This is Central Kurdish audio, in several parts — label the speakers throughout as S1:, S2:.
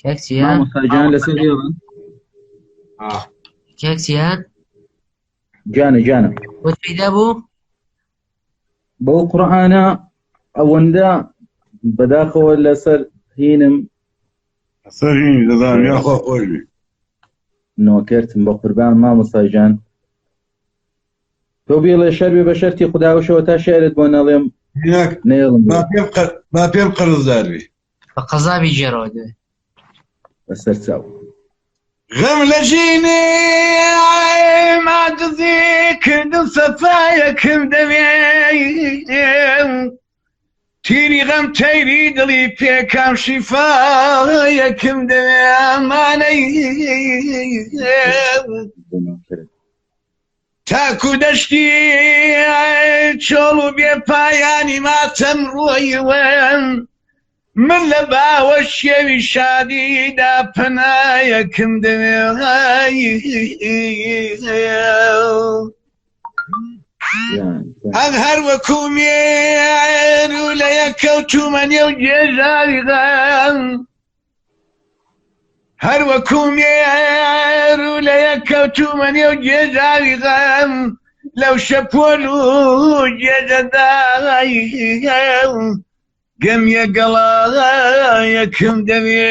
S1: کاک چیا
S2: مامۆستا گیان لەسەر هێڵن
S1: کاک چیا
S2: گیانە گیانە
S1: بۆت پەیدا بوو
S2: بەو قورئانە ئەوەندە بەداخەوە لەسەر هینم
S3: سەر هینی دەزانم یاخوا خۆش بی
S2: نۆکەرتم بە قوربان مامۆستا گیان تۆ بێڵێ شەر بێ بە شەرتی خوداوشەوە تا شعرت بۆ نەڵێم
S3: هیناک
S2: نێڵم
S3: با پێم قەر با پێم قەرزدار بی
S1: بە قەزا بیگێڕەوە دەوێ
S2: بەسەر چاو.
S3: غەم لە ژینێ عاجزی کردم سەفایەکم دەوێ تیری غەم تەیری دڵی پێکام شیفایەکم دەوێ ئەمانەی تاکو دەشتی چۆڵ و بێ پایانی ماتەم ڕۆیوەم من لە باوە شێوی شادیدا پەنایەکم دەوێ ئەم هەر وەکو مێر و لە یەکەوتومە نێو گێژاوی غەم هەر وەکو مێر و لە یەکەوتومە نێو گێژاوی غەم لەو شەپۆل و گێژەدای گەمیە گەڵایەکم دەوێ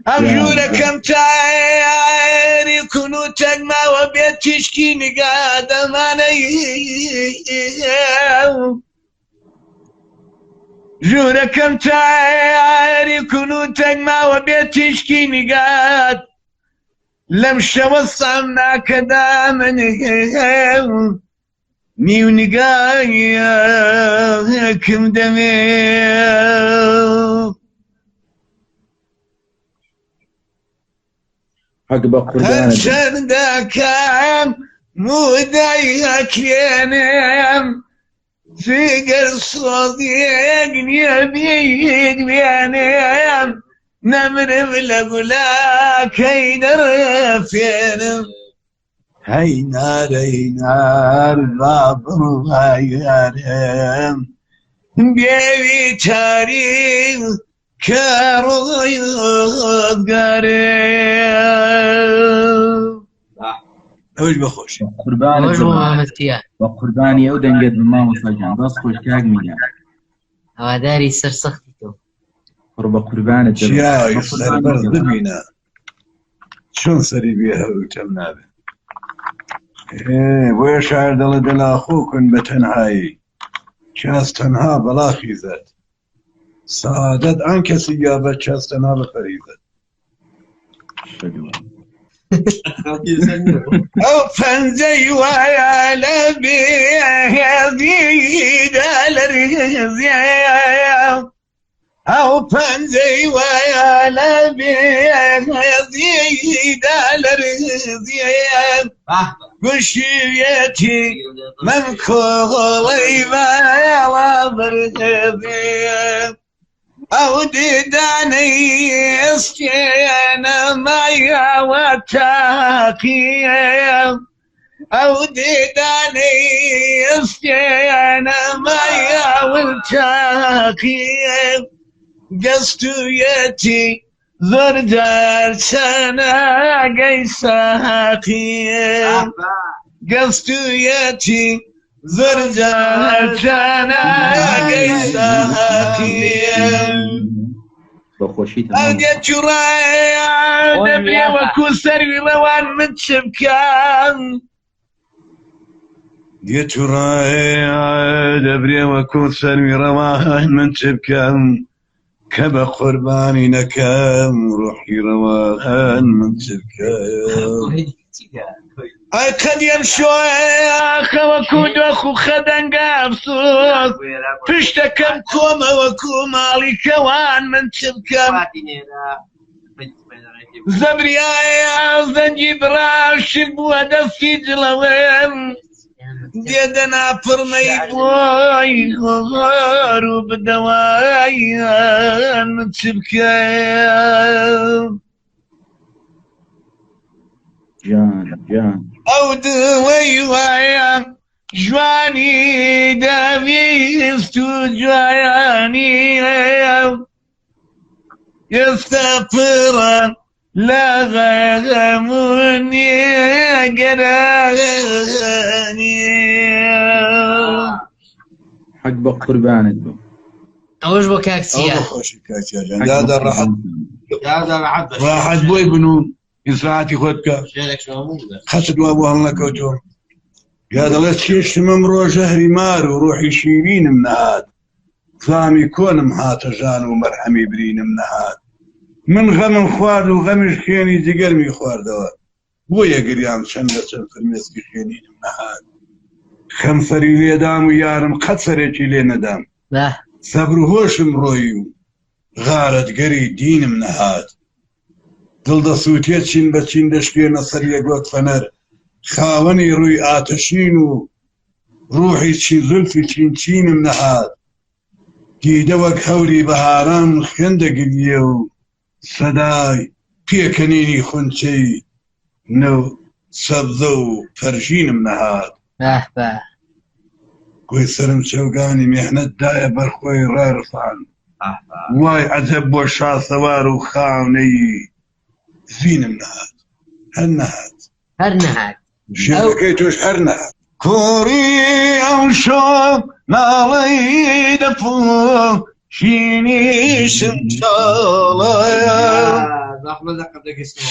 S3: ئەم ژوورەکەم تاری کون و تەک ماوە بێت تیشکی نگا دەمانەی ژوورەکەم تاری کون و تەک ماوە بێت تیشکی نگات لەم شەوە سام ناکەدا من نیو نگایەکم دەوێ
S2: حەق بە قوربانت بم.
S3: هەرچەندەکەم مودای ئەکرێنم جگەر سۆزێک نییە بیدوێنم نەمرم لە گولاکەی دەڕفێنم هەی نارەی نار با بڕوایارم بێوی تاری کە ڕۆی ڕۆزگارێ ئەوش بەخۆشی
S2: قوربانت
S1: خۆش بۆ
S2: بم.
S1: مامە چیا
S2: بە قوربانی ئەو دەنگەت بم مامۆستا گیان دەست خۆش کاک میران
S1: هەواداری سەرسەختی تۆ
S2: کوڕ بە قوربانت بم.
S3: چیای
S2: بە قوربانت
S3: سەربەرز
S2: بم.
S3: ببینە چۆن سەری بێ هەروتەم نابێ بۆیە شاعر دەڵێ دەلاخۆ کن بە تەنهایی کەس تەنها بەڵا خیزەت سعادت آن کسی یابد کەس تەنها بپەریزەت ئەو پەنجەی وایە لە بێهێزیدا لە ریزیە ئەو پەنجەی وایە لە بێهێزیدا لە ریزیە گوشیەتی من کۆڵەی باڵا بەرزێ ئەو دیدانەی ئەستێنە مایەوە تاقیە ئەو دیدانەی ئەستێنە مایەوە تاقیە گەستویەتی زۆر جار چەناگەی ساقیە گەستویەتی زۆر جار چەناگەی ساقیە
S2: بەخۆشی
S3: ئەو دێ چوڕایە دەبێ وەکو سەروی ڕەوان من چ بکەم دێ چوڕایە دەبرێ وەکو سەروی ڕەوان من چ بکەم کە بە قوربانی نەکەم ڕۆحی ڕەوان من چ بکەم ئەی قەدیم شۆخە وەکو دۆخ و خەدەنگە ئەفسوس پشتەکەم کۆمە وەکو ماڵی کەوان من چ بکەم زەبریایە زەنگی بڕاشت بووە دەستی جڵەوێم دێدەنا پڕمەی بۆی هۆر و بدەوای من چ بکەم
S2: گیان گیان
S3: ئەو دڵەی وایە جوانی دەویست و جوانی. ئێستا پڕە لە غەم و نیگەرانی.
S2: حەق بە قوربانت بم.
S1: ئەوەش بۆ کاک
S3: ئەوە
S1: چیا.
S3: بە خۆشی کاک چیا جان.
S2: حەق بە
S3: دادا ڕەحەت
S2: قوربانت بم.
S4: دادا ڕەحەت بە
S3: ڕاحەت بۆی بن و ئیسراحەتی خۆت بکە.
S4: شێرێک شەوە بوو.
S3: خەتت وا بۆ هەڵنەکەوتووە. یا دەڵێ چێشتم ئەمڕۆ ژەهری مار و ڕۆحی شیرینم نەهات. زامی کۆنم هاتە ژان و مەرهەمی برینم نەهات. من غەمم خوارد و غەمیش خوێنی جگەرمی خواردەوە. بۆیە گریام چەند لە چەند فرمێسکی خوێنینم نەهات. خەم سەری لێدام و یارم قەت سەرێکی لێ نەدام. سەبر و هۆشم ڕۆیی و غارەتگەری دینم نەهات. دڵ دەسووتێ چین بە چین دەشکێنە سەر یەک وەک فەنەر. خاوەنی ڕووی ئاتەشین و ڕوحی چین زولفی چین چینم نەهات. دیدە وەک هەوری بەهاران خوێن دەگریێ و سەدای پێکەنینی خونچەی نەو سەبزە و پەرژینم نەهات.
S1: بەه بە.
S3: گۆی سەرم چەوگانی مێحنەت دایە بەر خۆی ڕارفان. وای عەجەب بۆ شاسوار و خانەی زینم نەهات. هەر نەهات.
S1: هەر نەهات.
S3: شێرەکەی تۆش هەر نەهات. کوڕی ئەوشۆ ناڵەی دەپوو شینی شمشاڵە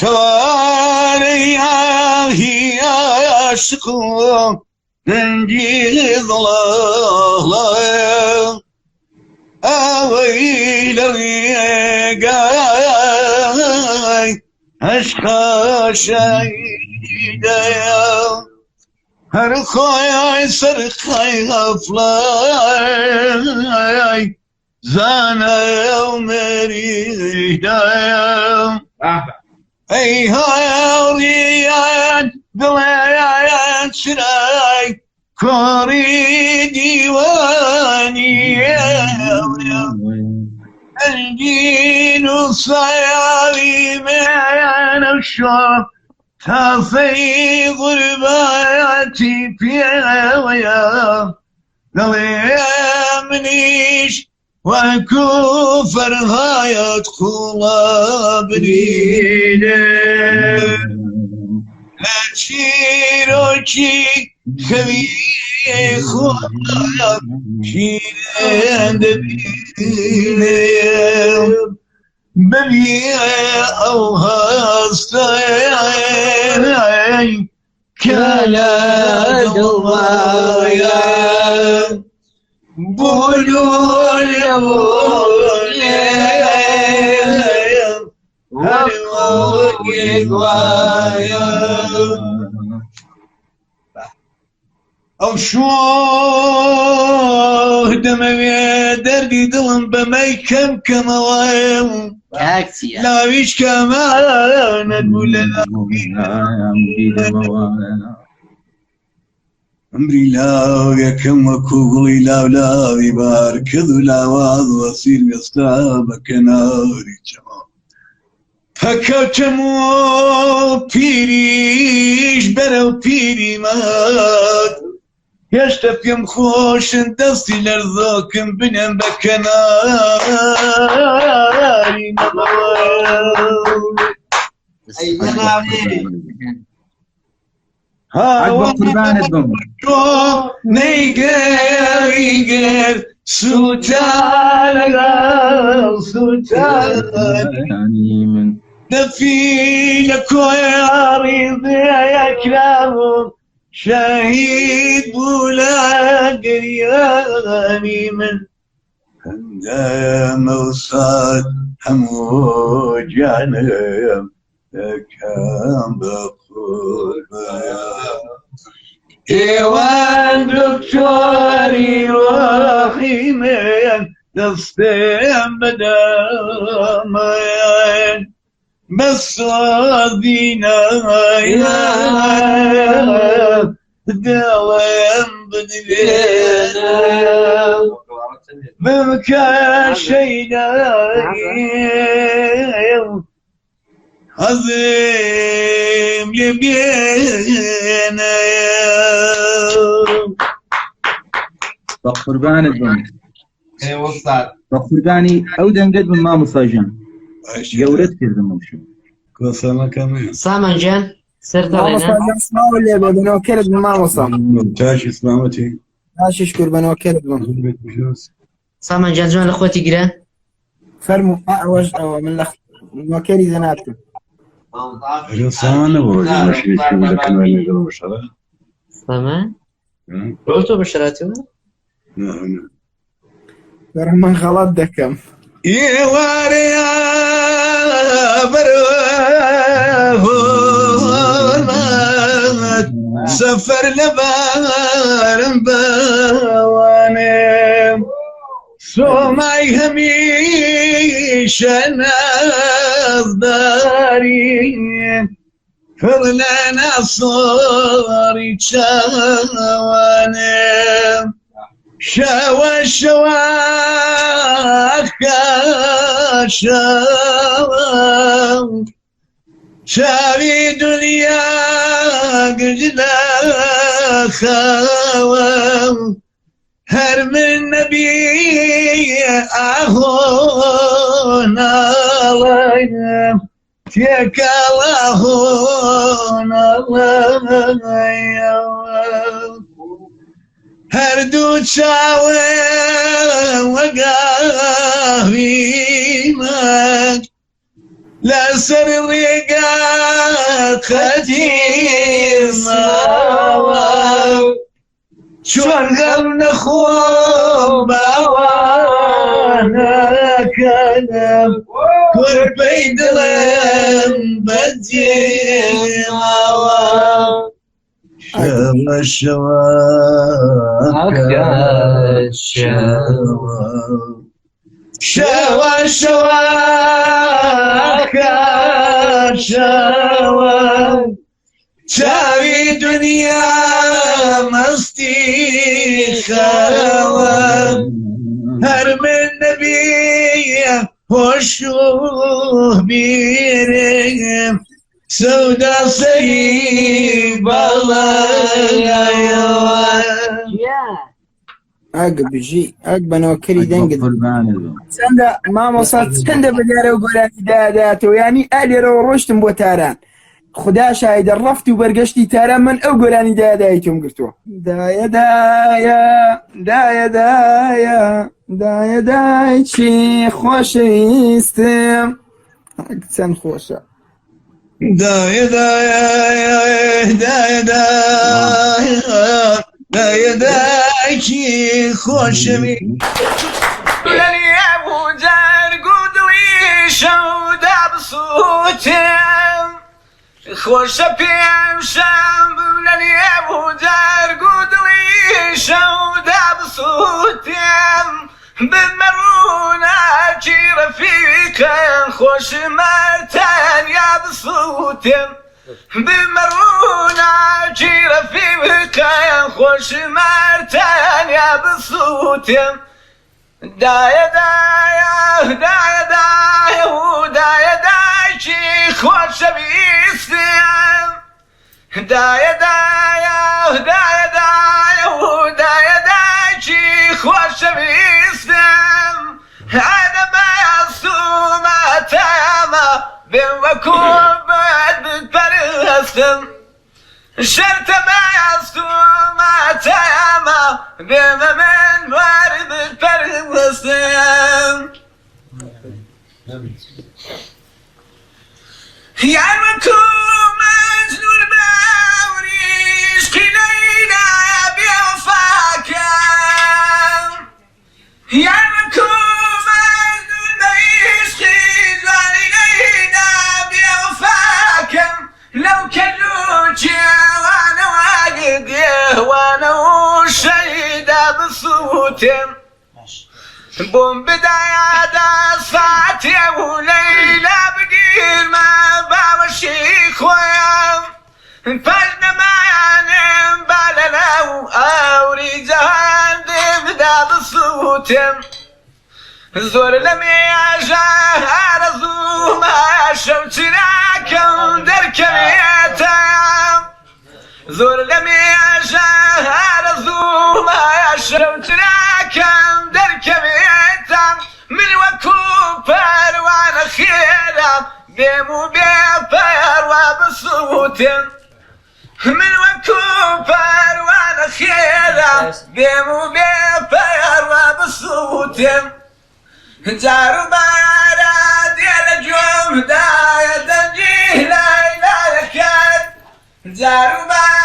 S3: شارەی ئاهی عاشق و دەنگی دڵاڵە ئەوەی لە ڕێگای عشقا شەهیدەیە هەر خۆی سەرخای غەفڵای زانە و مریدایە ئەی هاوڕیان دڵیان چرای کۆڕی دیوانی ئەنگین و سایاوی مێنە شۆ تاسەی غوربەتی پێوەیە دەڵێ منیش وەکو فەرهایەت قوڵە برینێ لە چیرۆکی خەوی خۆم شیرێن دەبینێ ببێ ئەو هەستەی کە لە دڵمایە بۆ لۆلێ هەر وەک وایە. ئەو شۆه دەمەوێ دەردی دڵم بەمەی کەم کەمەوە
S1: کاک چییە؟
S3: لاویش کەمانەت بوو لە عمری لاوێکم وەکو گوڵی لاولاوی بار کرد و لاواز وەسیر وێستا بە کەناری چەمەوە پەکەوتم و پیریش بەرەو پیری مات هێشتا پێم خۆشن دەستی لەرزۆکم بنێم بە کەناری نەمەوە.
S2: حەق بە قوربانت بم.
S3: تۆ نەیگەری گەر سووتان لەگەڵ سووتانی
S2: من.
S3: دەفی لە کۆیاڕی زیاکراوم شەهید بوو لە گریانی من هەندەمە و سات هەموو گیانم دەکەم بە قوربان. ئێوان دکتۆری ڕۆحی من دەستێم بەدەمن بە سۆزی نایە دڵم بدرێنم بمکە شەیدایی حەزم لێ بێنە.
S2: بە قوربانت بم. بە قوربانی ئەو دەنگەت بم مامۆستا گیان. گەورەت کردم ئەو شەو.
S3: کۆسەمەکەم
S1: سامان گیان سەر دەڵێنە
S5: مامۆستا گیان سڵاو لێ بێ، بە نۆکەرت بم مامۆستا.
S3: تاشی سلامەتی.
S5: باشی شکر، بە نۆکەرت بم.
S1: سامان گیان جوان لە خۆتی گرە.
S5: فەرموو، ئەوەش ئەوە من لە نۆکەری جەنابتم.
S3: ئەرێ سامان نەبوو ڕۆژێ مەشیرێکی بوو لە کەنار لەگەڵ بەشەرە؟
S1: سامان بۆ تۆ بەشەراتەوە؟
S3: نا نا.
S5: دەرم من غەڵەت دەکەم.
S3: ئێوارێ بەرەوە سەفەر لەبارم بەوانێ سۆمای هەمیشە نازداری پڕ لە ناسۆڕی چاوانێ شەوە شەوە شەوە چاوی دنیا گژ لە خاوە هەر من نەبی ئاهۆ ناڵێم تێکەڵ ئاهۆ ناڵێم هەردوو چاوێ وەگاویمەک لەسەر ڕێگا قەدیر ماوە چۆن غەم نەخۆم باوانەکەم کورپەی دڵم بەجێ ماوە شەوە شەوە شەوە شەوە شەوە چاوی دنیا مەستی خەوە هەر من نەبی هۆش و بیرم سەودا سەری باڵایەوە.
S5: ئەگ بژی، ئەگ بە نۆکەری دەنگت.
S2: قوربانت بم.
S5: چەندە مامۆستا، چەندە بەدیارە و گۆرانی داداتەوە، ینی ئا لێرەوە ڕۆشتم بۆ تاران، خدا شایدە ڕەفت و بەرگەشتی تاران من ئەو گۆرانی دادایتم گرتووە. دایە دایە دایە دایە دایە دایکی خۆشەویستم، ئەگ چەند خۆشە.
S3: دایە دایە دایە دایە دایە دایکی خۆشەوی خۆشە پێم شەم لە نێو جەرگ و دڵی شەودا بسووتێم بمە ڕووناکی ڕەفیقم خۆش مەرتەنیا بسووتێم بمە ڕووناکی ڕەفیقم خۆش مەرتەنیا بسووتێم دایە دایە دایە دایە و دایە دایکی خۆشەویستم دایە دایە دایە دایە و دایە دایکی خۆشەویستم ئەدە بەستومە تەمە بێم وەکو بت بتپەرستم شەرتە بەستومە تەمە بێمە من وەر بتپەرستم یان وەکو مەجنون بەوریشقی لەیلا بێوەفاکەم یان وەکو مەجنون بەعیشقی جوانی لەیلا بێوەفاکەم لەو کەلوچێوانەوە دێوانە و شەیدا بسووتێم بۆم بدایە دەساتێ و لەیلا بگیرمە باوەشی خۆیان پەل نەمانم با لەناو ئاوری جەهان بدا بسووتێم زۆر لە مێژە ئارەزوومە شەو چراکەم دەرکەوێتە زۆر لە مێژە ئارەزوومە شەو چراکەم دەرکەوێتە من وەکو پەروانە خێر
S6: بێم و بێ پەروا بسووتێم من وەکو پەروانە خێرا بێم و بێ پەروا بسووتێم جار و بارە دێ لە گوێمدایە دەنگی لای لایەکان جار و بارە.